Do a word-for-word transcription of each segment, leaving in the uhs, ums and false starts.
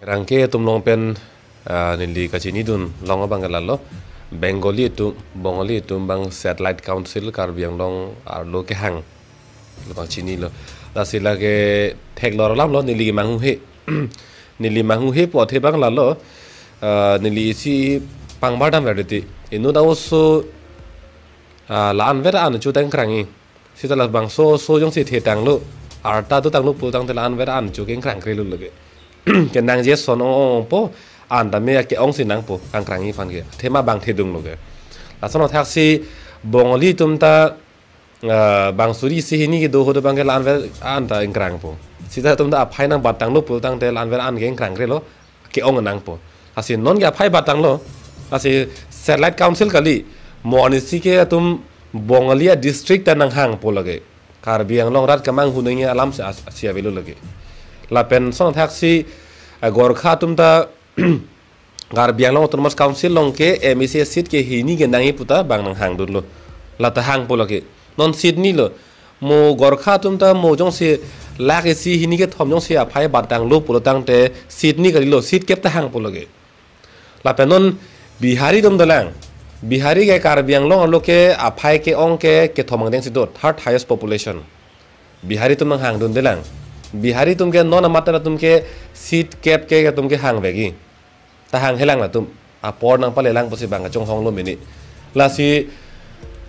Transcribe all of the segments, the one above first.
Rangke atum along pen, ah, neli kachinidun along abang ke lalo, Bengali atum, Bongali atum abang Satellite Council Karbi Anglong arlo kehang labang chinilo. Lasi lake theklong alam lo, neli manghuhe. Neli manghuhe pu athe abang lalo, ah, neli isi pangbar dam verdi. Inut aoso, ah, la-an ver an chu tang krangji. Sita labangso aso jongsi thetanglo, arta dotanglo pulotangte la-an ver an chu kengkrang krelo lake. Kenangji ason ong ongpo, an tame ke-ong si nangpo, kangkrangji aphan ke. Athema abang thedunglo ke. Lason athaksi Bongali atum ta, ah, bang suri isi hini kedo ahut abang ke la-an ver an ta ingkrangpo. Sita atum ta aphai nangbattanglo pulotangte la-an ver an ke ingkrang krelo, ke-ong nangpo. Lasi non ke aphai battanglo. Lasi Satellite Council kali, mo anisi ke atum Bongali adistrict ta nanghangpo lake. Karbi Anglong arat kemanghu nangji alam si as-, si avelo lake. Lapen lason athaksi, ah, Gorkha atum ta Karbi Anglong Autonomous Council along ke M A C seat ke hini kenangji puta abang nanghangdunlo. Lata hangpo lake. Non seat nilo. Mo Gorkha atum ta mo jongsi lakh isi hini kethom jongsi aphai battanglo pulotangte seat ni kalilo, seat kep ta hangpo lake. Lapen non Bihari atum dolang. Bihari ke Karbi Anglong arlo ke aphai ke-ong ke kethom angdeng si do, third highest population. Bihari atum nanghangdundelang. Bihari atum ke non amat atum ke seat kep ke atum ke hangvekji. Ta hanghelang latum. Apor nangpalelang pusi abang kachonghonglo mini. Lasi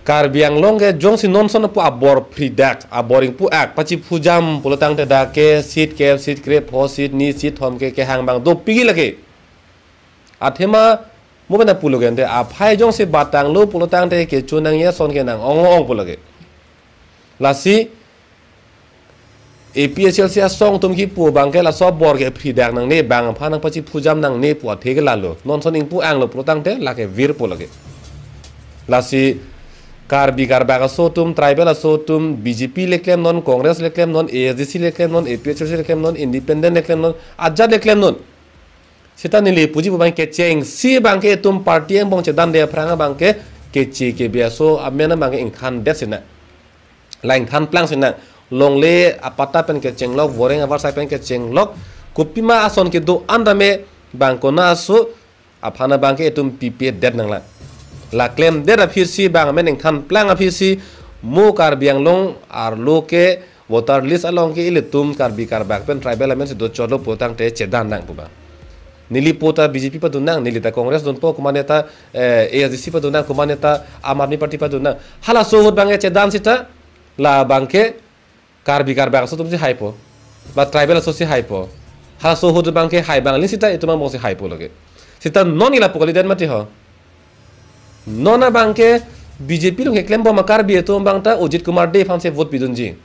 Karbi Anglong ke jongsi non ason apu abor phridak, abor ingpu-ak, pachiphujam pulotangte dak ke seat kep, seat krepho, seat ni, seat thom ke kehang abang dopikji lake. Athema mo pen apulo gente, aphai jongsi battanglo pulotangte kecho nangji ason ke nang ong ongpo lake. Lasi A P H L C asong atum kipu abang ke laso abor ke phridak nangne, bang aphan nangpachiphujam nangne pu athe ke lalo. Non ason ingpu-anglo pulotangte lake virpo lake. Lasi Karbi Karbak aso atum, tribal aso atum, B J P le klemnon, Congress le klemnon, A S D C le klemnon, A P H L C le klemnon, independent le klemnon, ajat le klemnon. Sita neli puji pu abang kechengsi abang ke itum party angbong chedande aphrang abang ke keche kebi aso amen abang ke ingthandet sinang. La ingthanplang sinang. Longle apatta pen kechenglok, voreng avarsai pen kechenglok. Kopima ason kedo-an tame abang konat aso aphan abang ke itum pipedet nanglang. La klemdet aphi si abang amen ingthanplang aphi si mo Karbi Anglong arlo ke voter list along ke ilitum Karbi Karbak pen tribal amen si dochotlo pulotangte chedan nang pu abang. Neli pu ta B J P padun nang, neli ta Congress dunpo, komane ta, eh, A S D C padun nang, komane ta Aam Aadmi Party padun nang. Halaso ahut abang ke chedan sita, labang ke Karbi Karbak aso atum si haipo. Ba tribal aso si haipo. Halaso ahut abang ke hai abang aling sita itum angbong si haipo lake. Sita non ila pu kalidet mati ho. Non abang ke B J P along keklempo ma Karbi atum abang ta Ajit Kumar Dey aphan si vote pidunji.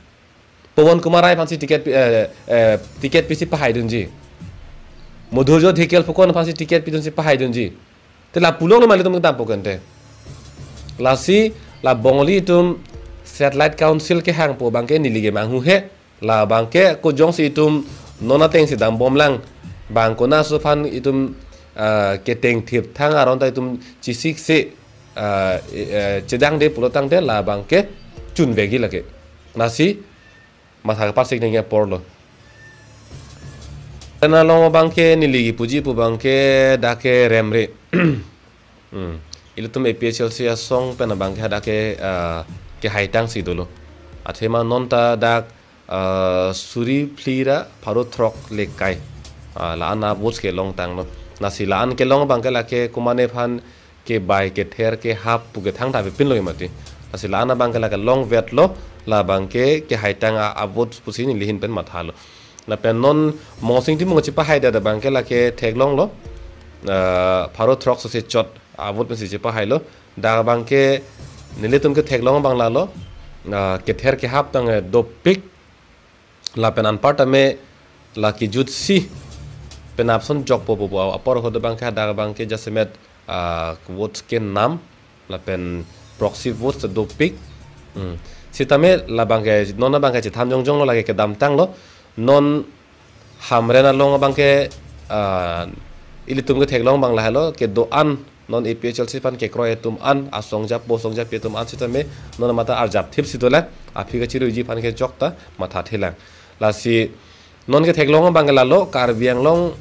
Pawan Kumar Rai aphan si ticket pi-, eh, eh, ticket pisi pahaidunji. Madhurjyoti Dhekial Phukan aphan si ticket pidunsi pahaidunji. Te la pulong na mali atum kedampo kente. Lasi la Bongali atum Satellite Council kehangpo abang ke neli ke manghuhe. Labang ke ko jongsi itum non ateng si dambomlang, bang konat aso aphan itum, ah, ketengthip thang aron ta itum chisiksi, ah, eh, eh, chedangde pulotangte labang ke chunvekji lake. Lasi matha kaparsik nangji aporlo. Pen along abang ke neli kipuji pu abang ke dak ke remre. Hmm. Ilitum A P H L C asong pen abang ke hadak ke, ah, kehaitang si dolo. Athema non ta dak, ah, suri phli ra pharo throk lekai. Ah, la-an a votes kelongtanglo. Lasi la-an kelong abang ke lake komane aphan kebai kether kehap pu ke thangta avepinlo mati. Lasi la-an abang ke lake longvetlo, labang ke kehaitang a, a votes pusi neli ahin pen mathalo. Lapen non Mongsing Timung chepahaidet abang ke lake theklonglo. Ah, pharo throk sose chot a vote pensi chepahailo. Dak abang ke nelitum ketheklong abang lalo. Ah, kether kehap tang, eh, dopik. Lapen anparta me la kejutsi penap ason jokpo pu apor ahut abang ke hadak abang ke jasemet, ah, votes kenam lapen proxy votes dopik. Hmm. Sitame labang ke non abang ke chethan jongjonlo, lake kedamtanglo. Non Hamren along abang ke, ah, ilitum ketheklong abang lahelo, kedo-an non A P H L C aphan kekroi atum an, asong japo asong japi atum an sitame non mata arjap thip si dolang, aphi kachiruiji aphan kejok ta mathathelang. Lasi non ketheklong abang ke lalo, Karbi Anglong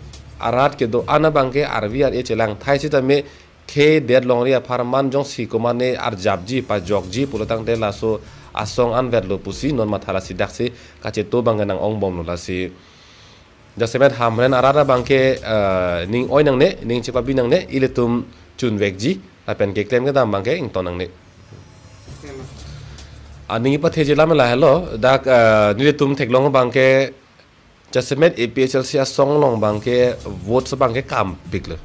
arat kedo-an abangke arvi ar-e chelang thai sitame khei det longri apharman jongsi komane arjapji pajokji pulotangte laso asong anvetlo pusi non matha lasi daksi kacheto abangke nang-ongbomlo lasi. Jasemet Hamren arat abangke, eh, ning oi nangne, ning chepabi nangne, ilitum chunvekji, lapen keklem kedam abangke ington nangne. Aning ipatheji lam lahelo, dak, eh, nelitum theklong abangke, jasemet A P H L C asong along abangke, votes abangke kampiklo.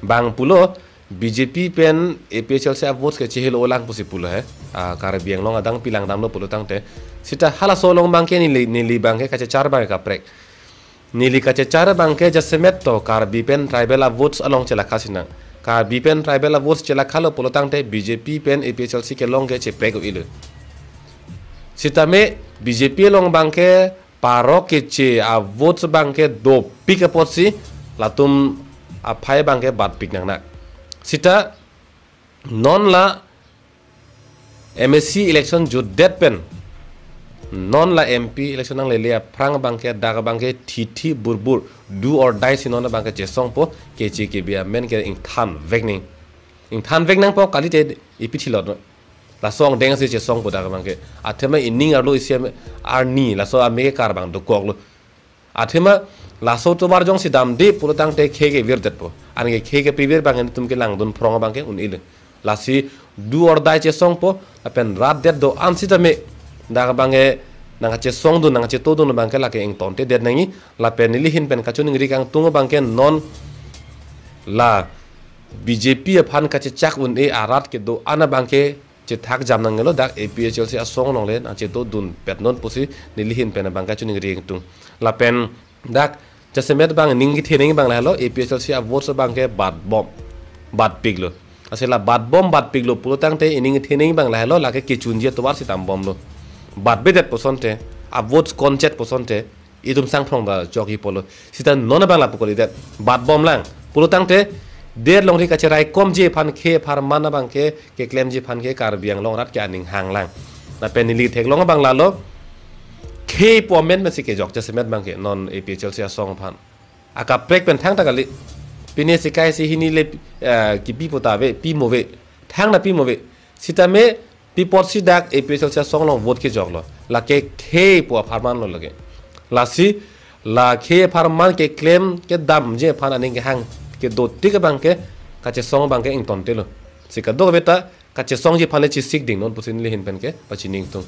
Bang pulo, B J P pen A P H L C a-votes ke chehelo lang pusi pulo he. Ah, Karbi Anglong adang pilang damlo pulotangte. Sita halaso along abangke neli, neli abangke kachechar abangke kaprek. Neli kachechar abangke jasemet to Karbi pen tribal a-votes along chelakha sinang. Karbi pen tribal a-votes chelakhalo pulotangte B J P pen A P H L C kelong ke cheprek-o-ilo. Sitame B J P along abangke parok keche a-votes abangke dopik apotsi latum aphai abangke batpik nangnak. Sita non la M A C election jutdet pen, non la M P election nanglele aphrang abangke dak abangke thithi burbur do or die si non abangke chesongpo, keche kebe amen ke ingthanvek ning. Ingthanvek nangpo kalite ipi thilot no. Laso angdeng si chesongpo dak abangke. Athema ining arlo isi ame arni, laso ame ke karbang dokoklo. Athema laso tovar jongsi damde pulotangte khei kevirdetpo. Anke khei kepivir abang nelitum kelangdun phrong abangke un-elo. Lasi do or die chesongpo, lapen rat det do-an sitame dak abangke nangkachesongdun, nangkachetodun abangke lake ingtontedet nangji, lapen neli ahin pen kachiningri kangtung abangke non la B J P aphan kachechak un-e arat kedo-an abangke chethak jam nangnelo, dak A P H L C asong alongle nangchetodunpet non pusi neli ahin pen abangke kachiningri kangtung. Lapen dak jasemet abang ning kethenei abang lahelo, A P H L C a-votes abangke batbom, batpiklo. Lasi la batbom batpiklo pulotangte ining kethenei abang lahelo, lake kechunji atovar si dambomlo. Batbedet pu asonte, a-votes konchet pu asonte, itum sangphrong ta chokji pulo. Sita non abang lapu kalidet. Batbom lang. Pulotangte, det longri kacheraikomji aphan khei apharman abangke keklemji aphan ke Karbi Anglong arat ke aning hang lang. Lapen neli theklong abang lalo, khei pu amen pensi kejok jasemet abangke non A P H L C asong aphan. Akaprek pen thangta kali. Pine sikai si hini le, eh, kipi puta ave, pimo ave. Thangta pimo ave. Sitame pi apotsi dak A P H L C asong along vote kejoklo. Lake khei pu apharmanlo lake. Lasi, la khei apharman keklem kedamji aphan aning kehang kedotik abangke kachesong abangke ingtontelo. Si kadokave ta kachesongji aphan le chesik ding non pusi neli ahin pen ke pachini ingtung.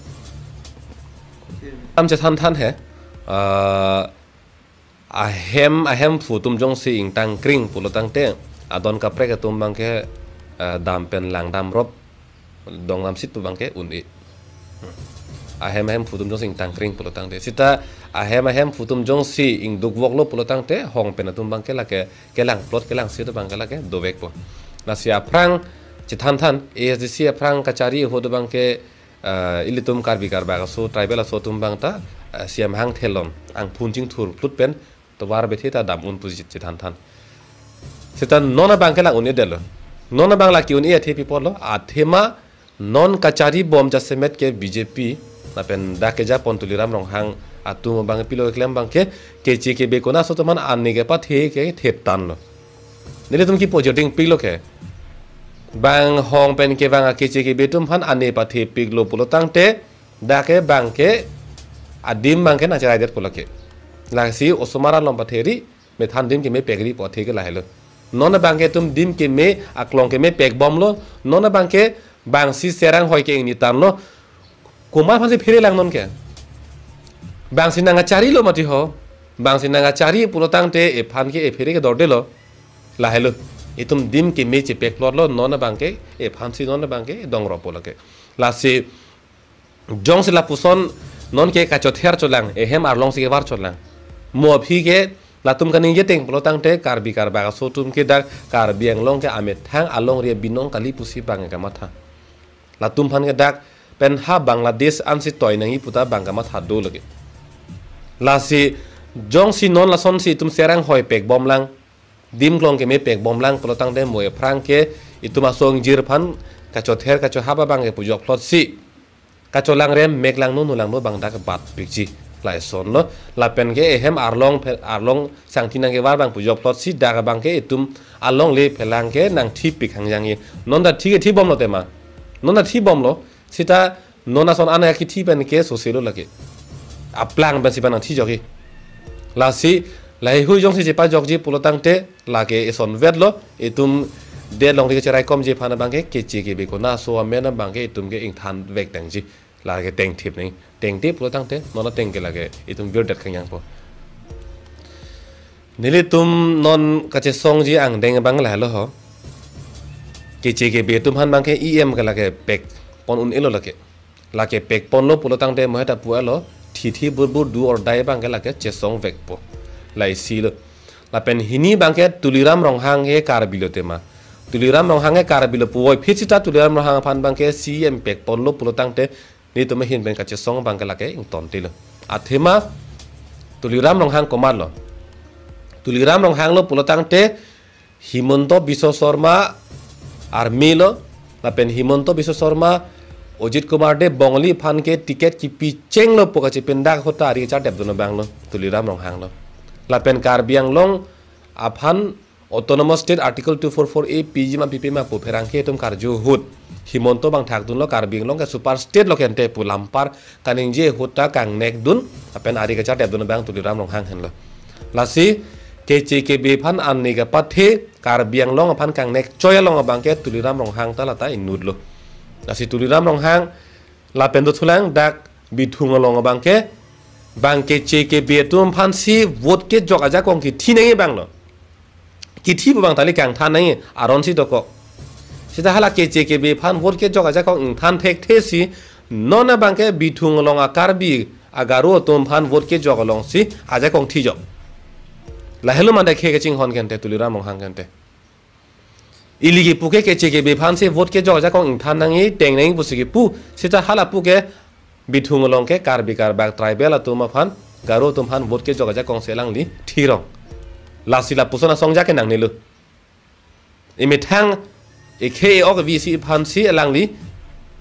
Am chethanthan he, ah, ahem ahemphu atum jongsi ingtangkring pulotangte, adon kaprek atum abangke, eh, dam pen langdamrop, dongdamsitpo abangke un-e. Ahem ahemphu atum jongsi ingtangkring pulotangte. Sita ahem ahemphu atum jongsi ingdukvoklo pulotangte, hong pen atum abangke lake kelangplot kelangsit abangke lake dovekpo. Lasi aphrang chethanthan, A S D C aphrang kachari ahut abangke, eh, ilitum Karbi Karbak aso, tribal aso atum abang ta, eh, C M hang thelon, angphun chingthur plut pen, tovar bethe ta dam un pusi chethanthan. Sita non abangke lang un-edetlo. Non abang lake un-e athe pi apotlo, athema non kacharibom jasemet ke B J P, lapen dak kejapon Tuliram Ronghang atum abang pilo keklem abangke, keche kebe konat aso atum aphan ane kepathe ke thetanlo. Nelitum kipu ajoine dingpiklo ke. Bang hong pen kevang akeche kebe atum aphan ane pathepiklo pulotangte, dak ke abangke adim abangke nangcheraidet pu lake. Lasi osomar along patheri, methan dim kemepekri pu athe ke lahelo. Non abangke itum dim keme aklong kemepekbomlo, non abangke bangsi serang hoi ke ingnitanlo. Komat aphansi phere lang non ke. Bangsi nangkacharilo mati ho. Bangsi nangkachari pulotangte ephan ke ephere ke dordelo. Lahelo. Itum dim keme chepekplotlo, non abangke ephansi non abangke dongro pu lake. Lasi jongsi lapuson non ke kachother cholang, ehem arlongsi kevar cholang. Mo aphi ke latum kaningje ateng pulotangte Karbi Karbak aso atum ke dak Karbi Anglong ke amethang alongri abinong kali pusi abang kamatha. Latum aphan ke dak pen ha Bangladesh ansi toi nangji puta abang kamatha do lake. Lasi jongsi non lasonsi itum serang hoi pekbomlang, dim klong kemepekbomlang pulotangte mo aphrang ke itum aso ingjir aphan kachother kachohap abang ke pujokplotsi kacholangrem meklangno nulangno abang dak batpikji. Lason lo, lapen ke ehem arlong phe-, arlong sangthi nangkevar abang pu job plot si dak abang ke itum alongle phelang ke nangthipik hangjang ye. Non ta thi ke thibomlo tema. Non ta thibomlo. Sita non ason an akithi pen ke sose lo lake. Aplang pensi pen nangthijok ye. Lasi laheihui jongsi chepajokji pulo tangte lake eson vetlo, itum det along ke cheraikomji aphan abang ke Keche Kebe kona aso amen abang ke itum ke ingthanvek tangji. Lake tengthip nang. Tengthip pulo tangte, non ateng ke lake itum virdet khangjangpo. Nelitum non kachesongji angdeng abang lahelo ho. Keche Kebe atum aphan abang ke E M ke lake pekpon un-elo lake. Lake pekponlo pulo tangte mo heta pu-elo, thithi burbur do or die abang ke lake chesongvekpo. La isi lo. Lapen hini abang ke Tuliram Ronghang ke Karbi lo tema. Tuliram Ronghang ke Karbi lo puvoiphit sita Tuliram Ronghang aphan abang ke C E M pekponlo pulo tangte nelitum ahin pen kachesong abang ke lake ingtontelo. Athema Tuliram Ronghang komatlo. Tuliram Ronghang lo pulo tangte Himanta Biswa Sarma army lo, lapen Himanta Biswa Sarma Ajit Kumar Deb Bongali aphan ke ticket kipichenglo pu kachepindak ahut ta ari kachartepdun abang lo, Tuliram Ronghang lo. Lapen Karbi Anglong aphan Autonomous State Article two four four A piji ma pipe ma pu pherangke atum karju ahut Himanta abang thakdunlo Karbi Anglong ke super state lo kente pu lampar kaningje ahut ta kangnekdun, lapen ari kachartepdun abang Tuliram Ronghang henlo. Lasi Keche Kebe aphan ani kapathe Karbi Anglong aphan kangnekchoi along abang ke Tuliram Ronghang ta lata inutlo. Lasi Tuliram Ronghang lapen dothulang dak Bithung along abang ke bang Keche Kebe atum aphansi vote kejok ajakong kithi nangji abang lo. Kithi pu abang ta ili kangthan nangji, aron si dokok. Sita hala Keche Kebe aphan vote kejok ajakong ingthan thekthe si non abang ke Bithung along a Karbi a Garo atum aphan vote kejok alongsi ajakong thijok. Lahelo manda khei kachinghon kente Tuliram Ronghang kente. Ili kipu ke Keche Kebe aphansi vote kejok ajakong ingthan nangji teng nangji pusi kipu, sita hala pu ke Bithung along ke Karbi Karbak tribal atum aphan, Garo atum aphan vote kejok ajakong si alangli thirong. Lasi lapuson asongja ke nangnelo. Emethang ekhei e-ok V C aphansi alangli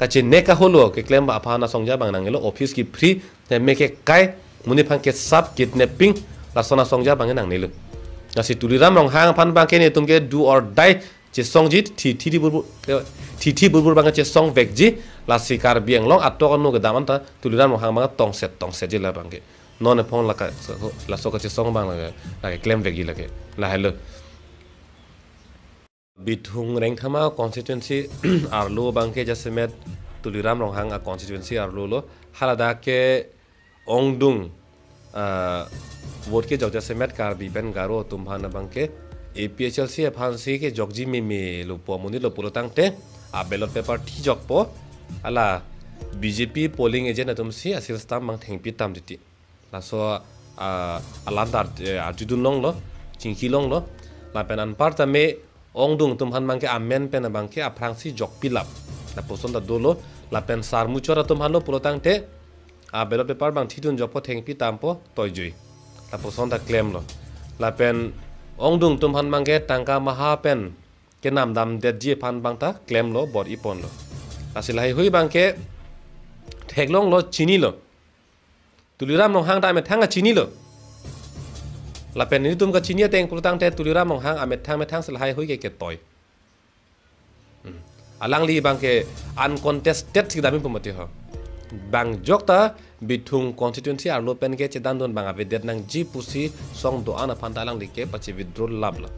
kachenek aholo keklem aphan asongja abang nangnelo, office kiphri, teme kekai, monit aphan kesap, kidnapping, lason asongja abang nangnelo. Lasi Tuliram Ronghang aphan abang ke netum ke do or die chesongji, thithi burbur, eh, thithi burbur abang chesongvekji, lasi Karbi Anglong atok anu kedam anta Tuliram Ronghang abang tongset tongsetji la abang ke. Non ephong laka, so, laso kachesong abang lake, lake klemvekji lake. Lahelo. Bithung Rengthama constituency arlo abang ke jasemet Tuliram Ronghang a constituency arlo lo, haladak ke ongdung, ah, vote kejok jasemet Karbi pen Garo atum aphan abang ke A P H L C aphansi kejokji meme lo pu amonit lo pulo tangte a ballot paper thijokpo, hala B J P polling agent atumsi a seal stamp abang thengpi tam titi. Laso, ah, alam ta ar-, eh, arjudun longlo, chingki longlo, lapen anparta me ongdung atum aphan abang ke amen pen abang ke aphrangsi jokpilap. Lapuson ta dolo, lapen sarmuchot atum aphan lo pulo tangte a ballot paper abang thidun jokpo, thengpi tampo, toijui. Lapuson ta klemlo. Lapen ongdung atum aphan abang ke tangka maha pen kenam damdetji aphan abang ta klemlo, bor-iponlo. Lasi laheihui abang ke theklonglo, chinilo. Tuliram Ronghang ta amethang chinilo. Lapen netum kachini ateng pulo tangte Tuliram Ronghang amethang methang si laheihui ke ketoi. Hmm. Alangli abang ke uncontested si kedam pu mati ho. Bang jokta Bithung constituency arlo pen ke chedandun abang avedet nangji pusi song do-an aphan ta alangli ke pache-withdraw laplo.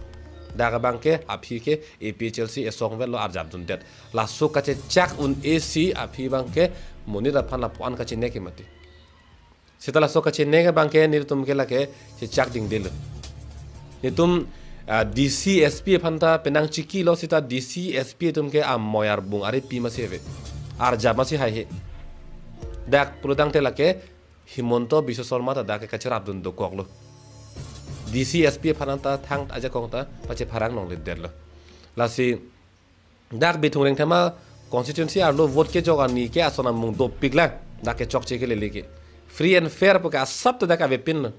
Dak abang ke aphi ke A P H L C esong vel lo arjapdundet. Laso kachechak un-e si aphi abang ke monit aphan lapu-an kachenek ke mati. Sita laso kachenek abang ke netum ke lake chechak dingdelo. Netum, ah, D C, S P aphan ta penang chikilo, sita D C, S P atum ke amoi arbung ari pi masi ave. Arjap masi haihe. Dak pulo tangte lake Himanta Biswa Sarma ta dak ke kacherapdun dokoklo. D C, S P aphan ta thang ajakong ta pachepharang longledetlo. Lasi dak Bithung Rengthama constituency arlo vote kejok arni ke ason amung dopiklang, dak ke chokche ke lele ke. Free and fair pu ke asap ta dak avepinlo.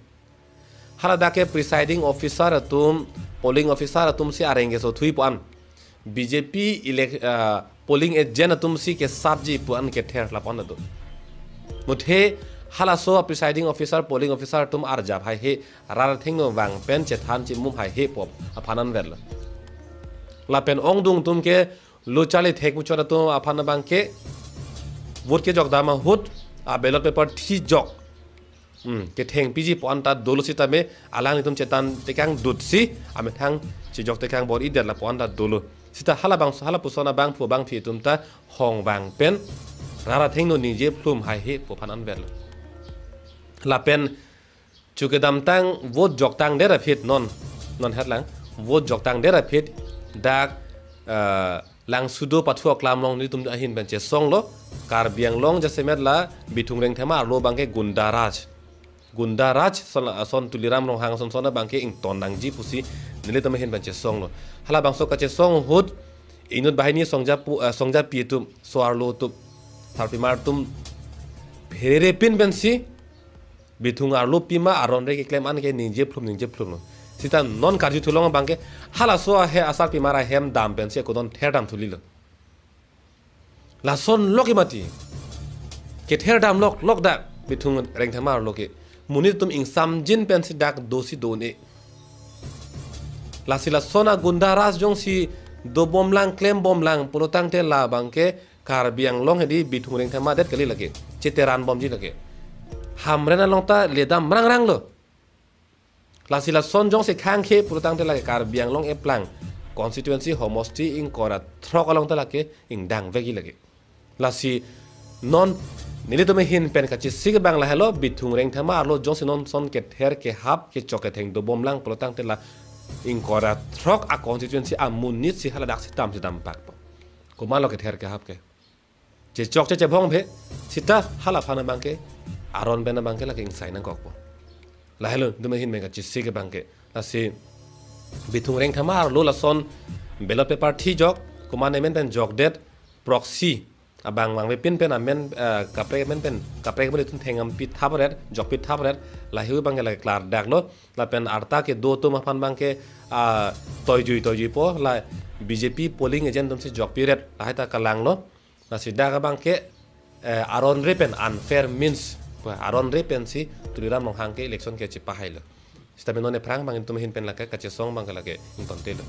Haladak ke presiding officer atum, polling officer atumsi areng kesothui pu-an, B J P elec-, ah, polling agent atumsi kesapji pu-an kether lapu-an do. Muthe Halaso a presiding officer, polling officer atum arjap haihe, rat athengno vang pen chethan chimum haihe pu aphan anvetlo. Lapen ongdung atum ke lo charli thek muchot atum aphan abang ke vote kejok dam ahut a ballot paper thijok, hmm, ketheng piji pu anta dolo sitame alanglitum chethan tekang dutsi amethang chejok tekang bor-idet lapu anta dolo. Sita halabangso, halapuson abangphu abangphi atum ta hong vang pen rat athengno ningje phlum haihe pu aphan anvetlo. Lapen chu kedamtang vote joktangdet aphi non, non hetlang vote joktangdet aphi dak, eh, Langsudo Pathu Aklam along nelitum ahin pen chesonglo, Karbi Anglong jasemet la Bithung Rengthama arlo abang ke gunda raj. Gunda raj son, son Tuliram Ronghang son son abang ke ington nangji pusi nelitum ahin pen chesonglo. Halabangso kachesong ahut inut banghini songja pu, eh, songjapi atum, so-arlo atum, sarpimar atum pherere pin pensi Bithung arlo pima aron re keklem an ke ningje phlum ningje phlumlo. Sita non karju thulong abang ke halaso ahe asarpimar ahem dam pensi akodon ther dam thulilo. Lason lok ke mati. Kether dam lok lok dak Bithung Rengthama arlo ke. Monit atum ingsamjin pensi dak dosi do-un-e. Lasi lason a gunda raj jongsi dobomlang klembomlang pulotangte labang ke Karbi Anglong hedi Bithung Rengthama det kali lake. Cheteran bomji lake. Hamren along ta ledam rangranglo. Lasi lason jongsi khangkhe pulotangte lake Karbi Anglong eplang constituency homosti ingkoi ra throk along ta lake ingdang vekji lake. Lasi non nelitum ahin pen kachesik abang lahelo, Bithung Rengthama arlo jongsi non son kether kehap kechok ketheng dobomlang pulotangte la ingkoi ra throk a constituency amonit si haladak si dam si dam pak po. Komatlo kether kehap ke? Chechok chechebhong phe, sita halaphan abang ke aron pen abang ke lake ingsai nangkokpo. Lahelo nelitum ahin pen kachesik abang ke. Lasi Bithung Rengthama arlo lason ballot paper thijok, komat amen pen jokdet, proxy abang vangve pin pen amen, eh, kaprek amen pen, kaprek amen itum thengam pithapret, jok pithapret, lahei abang ke lake klardaklo, lapen arta kedo atum aphan abang ke, ah, toijui toijui po, la B J P polling agent atum si jok piret, lahai ta kalanglo. Lasi dak abang ke, eh, aron re pen unfair means, aron re pensi Tuliram Ronghang ke election ke chepahailo. Sitame non ephrang abang itum ahin pen lake kachesong abang ke lake ingtontelo.